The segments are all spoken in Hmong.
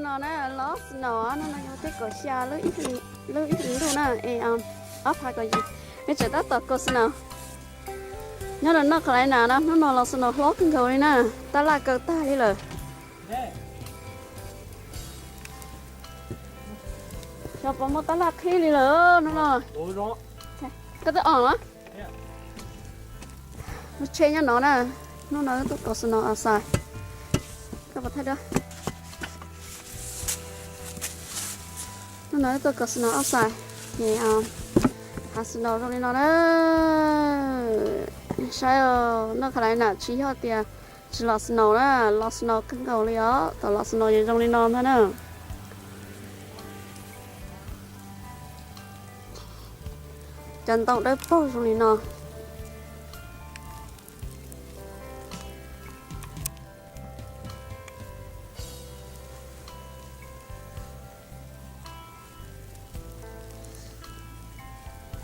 No na, los snow, hnub no yog thib kaum xya lub ib hlis ntuj na, es ob phav kaum yim, peb tseem tab tom kaus snow. Nyob rau noj qhov laiv nas na, hnub no los snow hlob kawg nkaus li na, tab laj kaw tag li lawm. Xyov puas muaj tab laj qhib li lawm hnub no. Koj twb os los? Lub tsheb nyob no na, hnub no wb tuaj kaus snow outside. Koj puas thaij dua? Hnub no wb tuaj kaus snow outside, ces hav snow zoo li no na. Saib, noj qhov laiv nas tsis yog tias tsis los snow na, los snow kawg nkaus li os, thaum los snow ces zoo li no ntag na. Cov ntoo dawb paug zoo li no.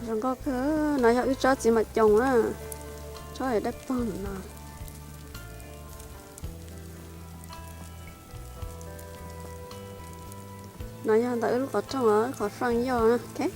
Zoo nkauj kawg, no yog wb tsob txiv mam coos na, tsob dawb paug no. No yog ntawm wb lub qhov rooj, wb qhov front yard na.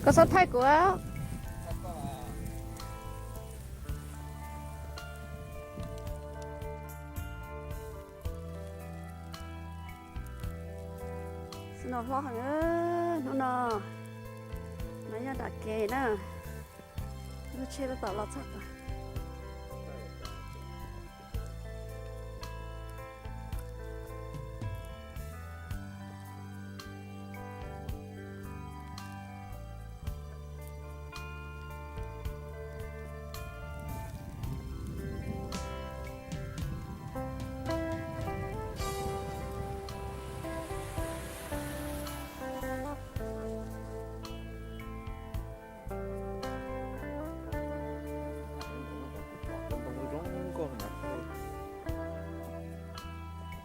Koj txhob thaij kuv. Snow hlob heev hnub no. No yog nram kev na, lub tsheb tab tom los txog.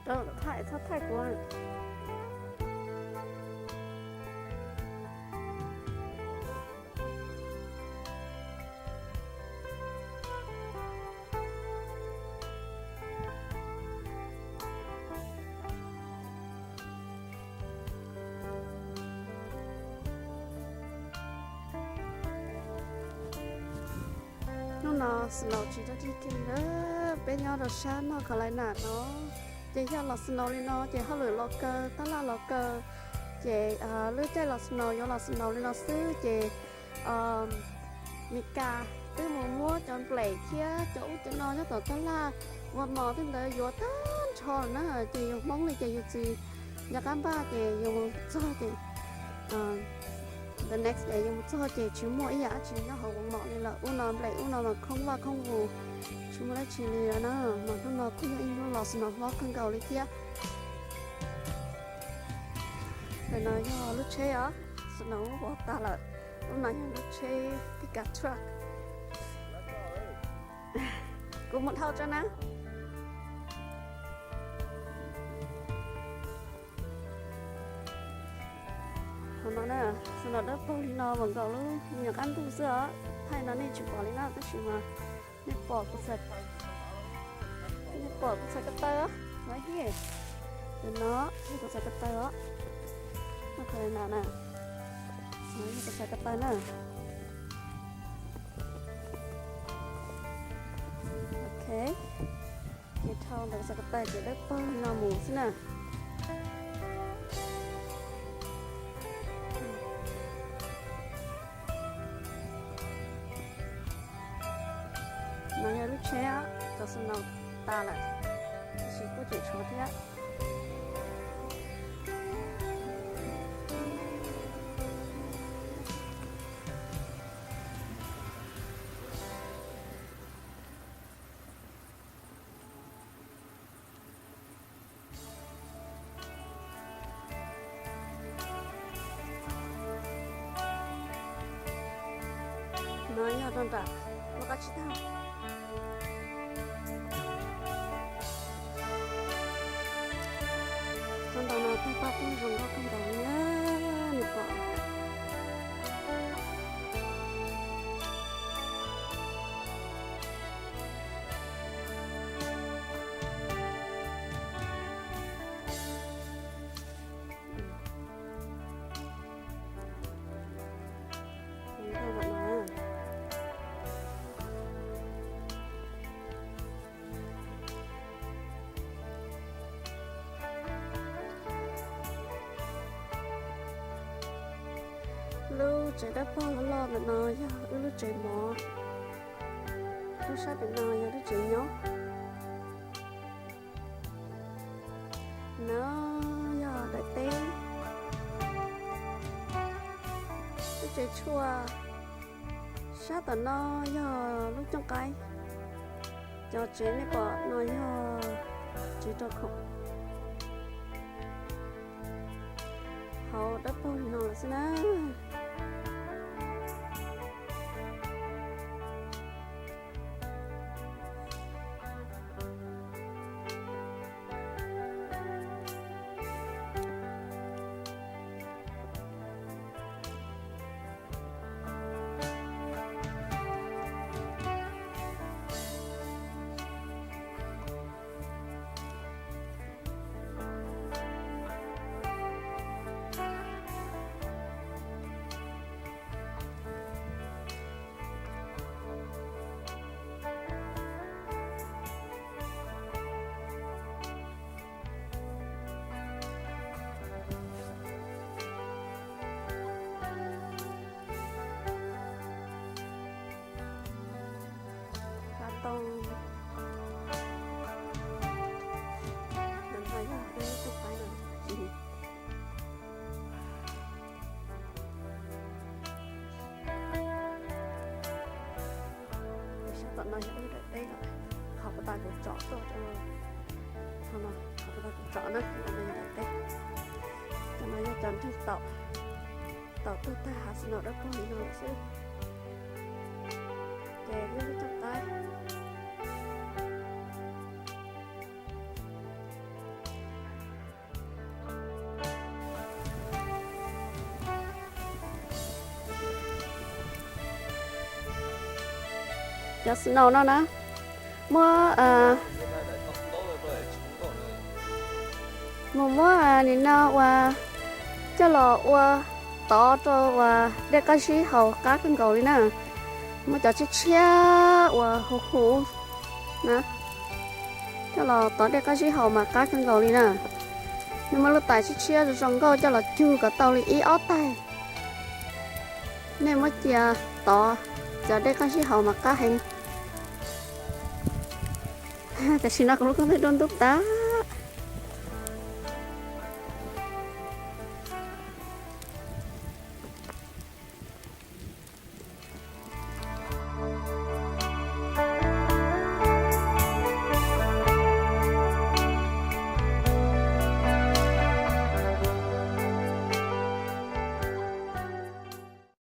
Thaij, thaij kuv. Hnub no snow tsis dog dig kiag li na, peb nyob rau sab North Carolina no ces yog los snow li no ces hauj lwm los kaw, tab laj los kaw, ces lub caij los snow yuav los snow li no xwb ces Meskas twb mus muab cov nplaim thiab cov ub cov no nyob tom tab laj ua mos tej ntawd yuav tag nrho lawm na, ces yus Hmoob li ces yus tsis nco qab npaj ces yus mus txog ces the next day yus mus txog ces tsis muaj ib yam dab tsi nyob hauv ua mos li lawm. Ub no nplaim ub no mas khoob vaj khoob vus, tsis muaj dab tsi li lawm na, mas hnub no kuj yog ib hnub los snow hlob kawg nkaus li thiab. Ntawm no yog lub tsheb os, snow ua tag lawm. Lub no yog lub tsheb pickup truck. Kuv mus dhau tso na. Hauv no na, snow dawb paug li no mas nkaus lub me nyuam qab ntuj xwb os. Thaij no nej tsis pom li na, tab sis mas nej pom kuv txhais, nej pom kuv txhais ko taw os, no hiv. Tus no yog kuv txhais ko taw os. Noj qhov no na, no yog kuv txhais ko taw na. Ok, ces dhau Ntawm xav ko taw ces dawb paug no mus xwb na. No yog lub tsheb, cov snow tas lawm, tab sis kuj tseem tshuav thiab. No yog rau nram lub qab tsib taug. Tsob ntoo no tag paj kuj zoo nkauj kawg nkaus li na, nej pom. Lub tsev dawb paug loj loj ntawm no yog wb lub tsev mov. Lub sab pem no yog lub tsev nyob. No yog daim teb. Lub tsev tshuaj sab tom no yog lub cooj qaib. Cov tsev nej pom no yog tsev rau khoom. Hauv dawb paug li no lawm xwb na. Hav tau. Ntawm no yog ib lub tub qaib no. Sab tom no yog wb daim teb no. Qhov puag ta kuv tsom tuaj rau, qhov no, qhov puag ta kuv tsom na, no yog daim teb. Cov no yog cov nreeg taum, taum tuag tag hav snow dawb paug li no lawm xwb. Ces wb lub cooj qaib. Cov snow no na, muab, mus muab nim no uas coj los ua tod rau uas dej qab zib haus qab kawg nkaus li na. Muab cov tshiab tshiab uas huv huv na, coj los tod dej qab zib haus mas qab kawg nkaus li na. Nej muab lub tais tshiab tshiab zoo zoo nkauj coj los cug kom tau li ib ob taig. Nej muab cia tod cov dej qab zib haus mas qab heev. Tam sim no kuv lub koob tw dua ntub tas.